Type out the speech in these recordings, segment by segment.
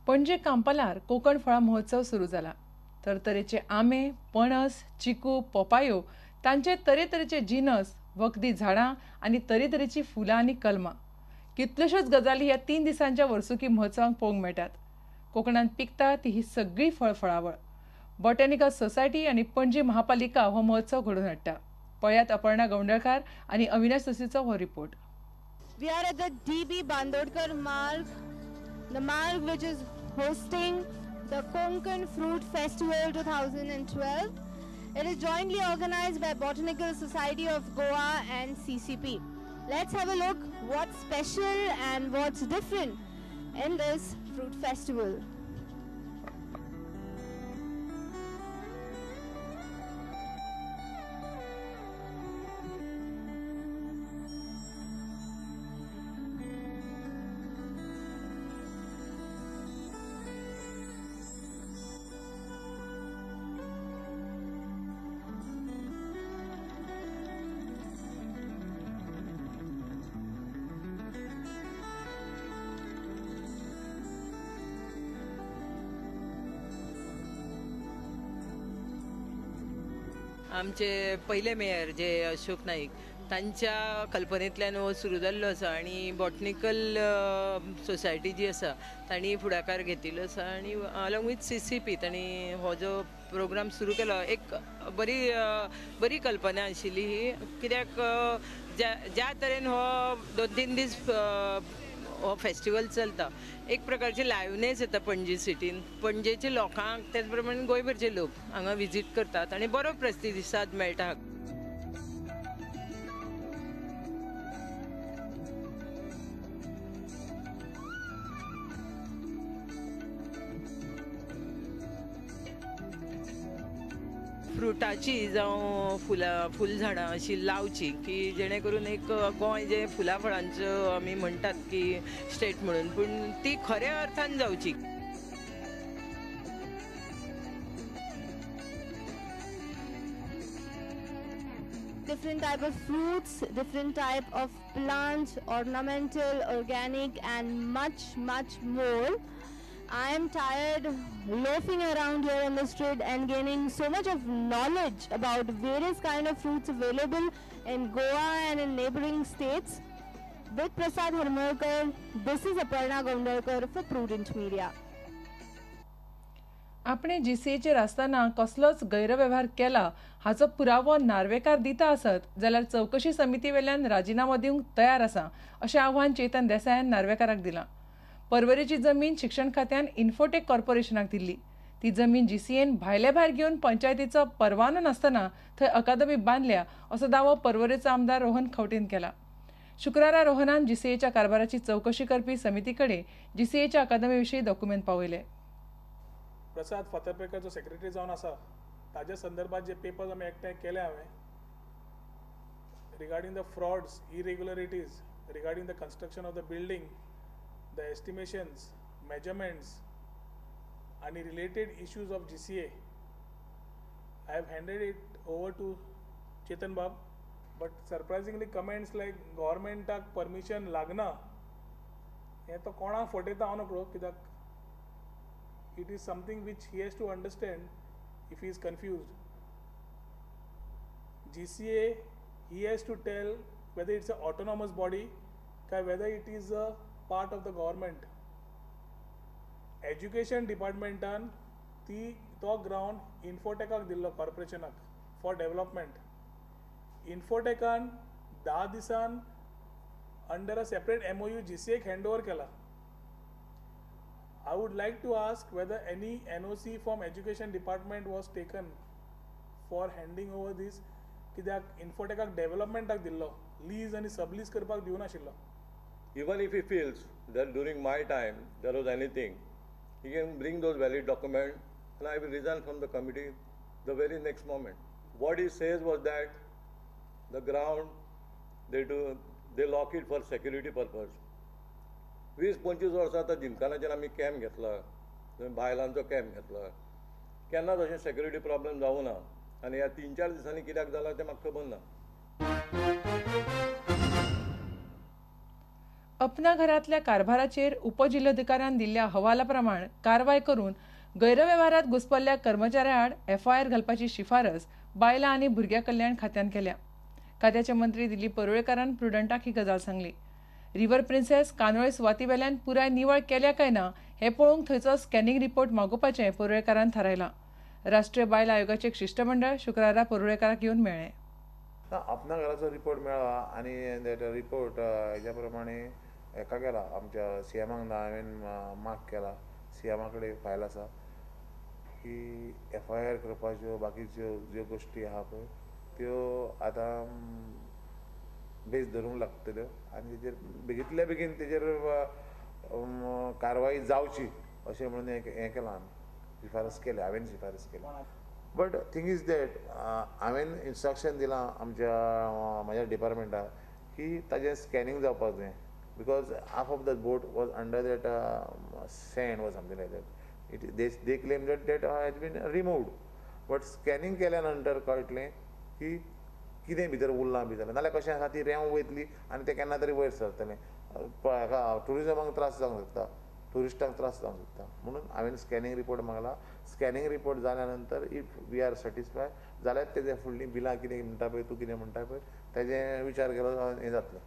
पणजे कांपालार कोकण फळां महोत्सव सुरू जाला. तरतरेचे आंबे, पणस, चिकू, पोपायो, तांचे तरेतरेचे जिनस, वखदी झाडां आनी तरेतरेची फुलां आनी कलमां, कितल्योश्योच गजाली ह्या 3 दिसांच्या वर्सुकी महोत्सवांक पळोवंक मेळटात. कोकणांत पिकता ती ही सगळी फळफळावळ. बॉटॅनिकल सोसायटी आनी पणजी महापालिका हो महोत्सव घडोवन हाडटा. पळयात अपर्णा गौंडळकार आनी अविनाश जोशीचो हो report. We are at the DB Bandodkar Marg, the Marg which is hosting the Konkan Fruit Festival 2012. It is jointly organized by Botanical Society of Goa and CCP. Let's have a look what's special and what's different in this fruit festival. आमचे पहिले mayor जे अशोक नाईक तांच्या कल्पनेंतल्यान हो सुरू जाल्लो आसा आनी botanical society जी आसा तांणी फुडाकार घेतिल्लो आसा आनी अलॉंग विथ CCP तांणी हो जो प्रोग्राम सुरू केलो एक बरी बरी कल्पना आशिल्ली ही, कित्याक ज्या तरेन हो 2-3 दीस हो फेस्टिवल चलता एक प्रकारची लायवनेस येता पणजी सिटीन, पणजेचे लोकांक त्याच प्रमाणे गोंयभरचे लोक हांगा विजीट करतात आनी बरो प्रतिसाद मेळटा. फ्रुटाची जावं फुलां फुलझाडां अशी लावची की जेणे करून एक गोंय जे फुलां फळांचो आमी म्हणटात की स्टेट म्हणून, पूण ती खऱ्या अर्थान जावची. Different type of fruits, different type of plants, ornamental, organic and much much more. I am tired loafing around here on the street and gaining so much of knowledge about various kind of fruits available in Goa and in neighboring states. With Prasad Harmalkar, this is Aparna Gondalkar for Prudent Media. आपणे जीसीएचेर आसतना कसलोच गैरवेव्हार केला हाचो पुरावो नार्वेकार दिता आसत जाल्यार चवकशी समिती वेल्यान राजिनामो दिवंक तयार आसा अशें आव्हान चेतन देसायान नार्वेकाराक दिलां. परवरेची जमीन शिक्षण खात्यान इन्फोटेक कॉर्पोरेशनाक दिल्ली. ती जमीन जीसीएन भायले भायर घेवन पंचायतीचो परवानो नासतना थंय अकादमी बांदल्या असो दावो परवरेचो आमदार रोहन खंवटेन केला. शुक्रारा रोहनान जीसीएच्या कारभाराची चवकशी करपी समिती कडेन जीसीएच्या अकादमी विशीं डॉक्युमेंट पावयले. प्रसाद फातर्पेकर जो सेक्रेटरी जावन आसा ताज्या संदर्भात जे पेपर्स आमी एकठांय केले हांवें regarding the frauds, irregularities regarding the construction of the building, the estimations, measurements and related issues of GCA. I have handed it over to Chetan Bab, but surprisingly comments like government permission lagna हे तो कोणाक फटयता हांव नकळो, कित्याक it is something which he has to understand if he is confused. GCA, he has to tell whether it's an autonomous body काय whether it is a part of the government. Education डिपार्टमेंटान ती तो ground इन्फोटेकाक दिल्लो कॉर्पोरेशनाक for development. इन्फोटेकान 10 दिसान under a separate MOU जीसीएक hand over केला. I would like to ask whether any NOC from education department was taken for handing over this, कित्याक इन्फोटेकाक डेव्हलपमेंटाक दिल्लो, lease आनी sublease करपाक दिवनाशिल्लो. Even if he feels that during my time there was anything, he can bring those valid documents and I will resign from the committee the very next moment. What he says was that the ground, they lock it for security purpose. 20-25 वर्सां आतां जिमखानाचेर आमी camp घेतला, बायलांचो camp घेतला, केन्नाच अशें security problem जावं ना आनी ह्या 3-4 दिसांनी कित्याक जाला तें म्हाका खबर ना. अपना घरांतल्या कारभाराचेर उपजिल्होधिकाऱ्यान दिल्ल्या अहवाला प्रमाण कारवाय करून गैरवेव्हारात घुसपल्ल्या कर्मचाऱ्या आड एफआयआर घालपाची शिफारस बायलां आनी भुरग्यां कल्याण खात्यान केल्या. खात्याचे मंत्री दिलीप परुळेकारान प्रुडंटाक ही गजाल सांगली. रिव्हर प्रिन्सेस कांदोळे सुवातीवेल्यान पुराय निवळ केल्या काय ना हें पळोवंक थंयचो स्कॅनिंग रिपोर्ट मागोवपाचें परुळेकारान थारायलां. राष्ट्रीय बायल आयोगाचें एक शिश्टमंडळ शुक्रारा परुळेकाराक येवन मेळ्ळें. अपना घराचो रिपोर्ट मेळ्ळा आनी that report हेज्या प्रमाणे हेका केला आमच्या सीएमाक हांवें मार्क केला. सीएमा कडेन फायल आसा की एफआयआर करपाच्यो बाकीच्यो ज्यो गोश्टी आहा पळय त्यो आतां बेस धरूंक लागतल्यो आनी तेजेर बेगींतल्या बेगीन तेजेर कारवाई जावची अशें म्हणून हें केलां आमी शिफारस केल्या, हांवें शिफारस केल्या. बट थिंग is that हांवें इन्स्ट्रक्शन दिलां आमच्या म्हाज्या डिपार्टमेंटाक की ताजें स्कॅनिंग जावपाक जाय because half of the boat was under that sand or something like that. They claim that that has been removed, but scanning केल्या नंतर कळटलें की कितें भितर उरलां बी जाल्यार, नाल्यार कशें आसा ती रेंव वयतली आनी तें केन्ना तरी वयर सरतलें, हाका ट्युरिजमाक त्रास जावंक शकता, ट्युरिस्टांक त्रास जावंक शकता. म्हणून हांवें स्कॅनिंग रिपोर्ट मागला. स्कॅनिंग रिपोर्ट जाल्या नंतर if we are satisfy जाल्यार तेजें फुडलीं बिलां कितें म्हणटा पळय तूं कितें म्हणटा पळय तेजें विचार केलो हें जातलें.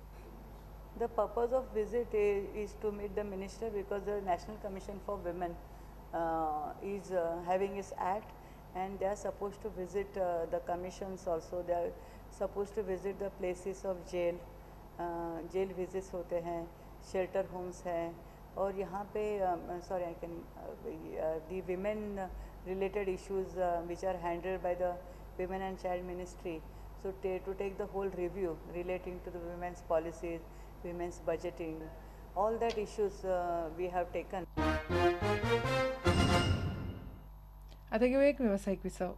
The purpose of visit is to meet the minister because the National Commission for Women is having its act and they are supposed to visit the commissions also. They are supposed to visit the places of jail, jail visits होते हैं, shelter homes हैं और यहाँ pay sorry I can the women related issues which are handled by the Women and Child Ministry. So to take the whole review relating to the women's policies, women's budgeting, all that issues we have taken. आता घेऊया एक व्यावसायिक विसव.